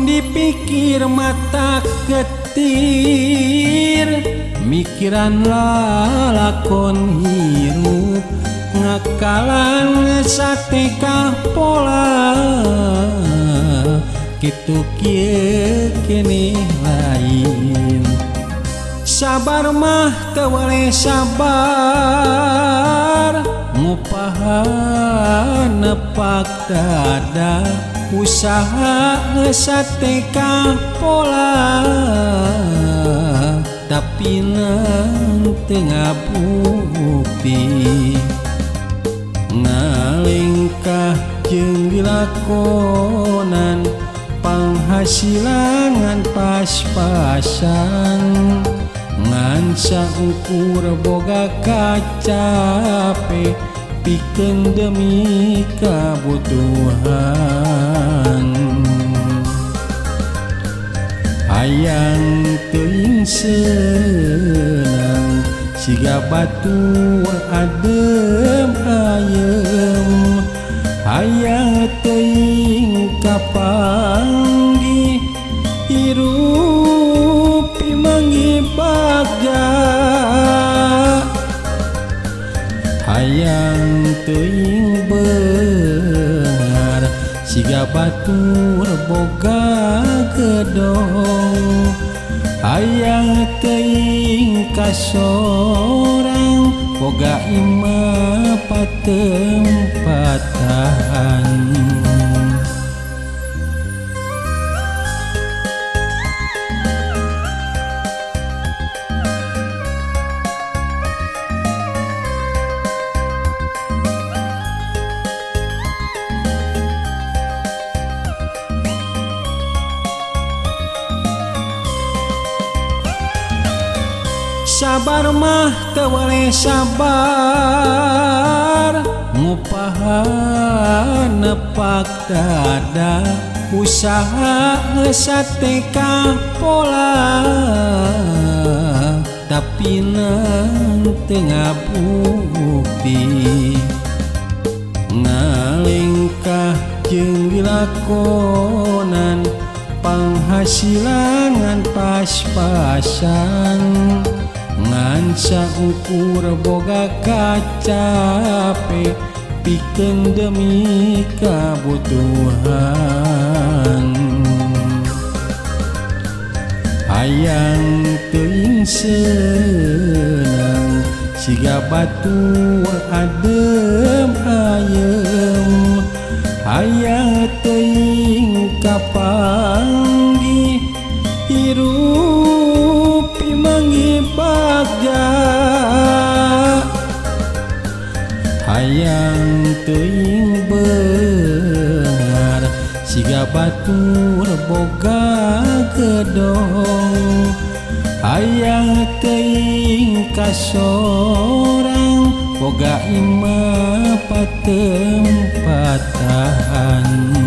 Mun dipikir mata getir, mikiran lalakon hirup, ngakalan satekah pola kitu kieu keneh lain. Sabar mah teu weleh sabar, ngupahan nepak dada, usaha satekah pola tapi nang teu ngabukti. Ngalengkah jeung dilakonan, panghasilan pas-pasan, ngan saukur boga kacape pikeun demi kabutuhan. Hayang teuing seunang siga batur adem ayem, hayang teuing kapanggih hirup pimanggih bagja, hayang teuing beunghar siga batur boga gedong, hayang teuing kasorang boga imah patempatan. Sabar mah teu weleh sabar, ngupahan nepak dada, usaha satekah pola tapi nang teu ngabukti. Ngalengkah jeung dilakonan, panghasilan pas-pasan, ngan saukur boga kacape pikeun demi kabutuhan. Hayang teuing seunang siga batur adem ayem, hayang teuing kapanggih hirup pimanggih bagja, hayang teuing beunghar siga batur boga gedong, hayang teuing kasorang boga imah patempatan.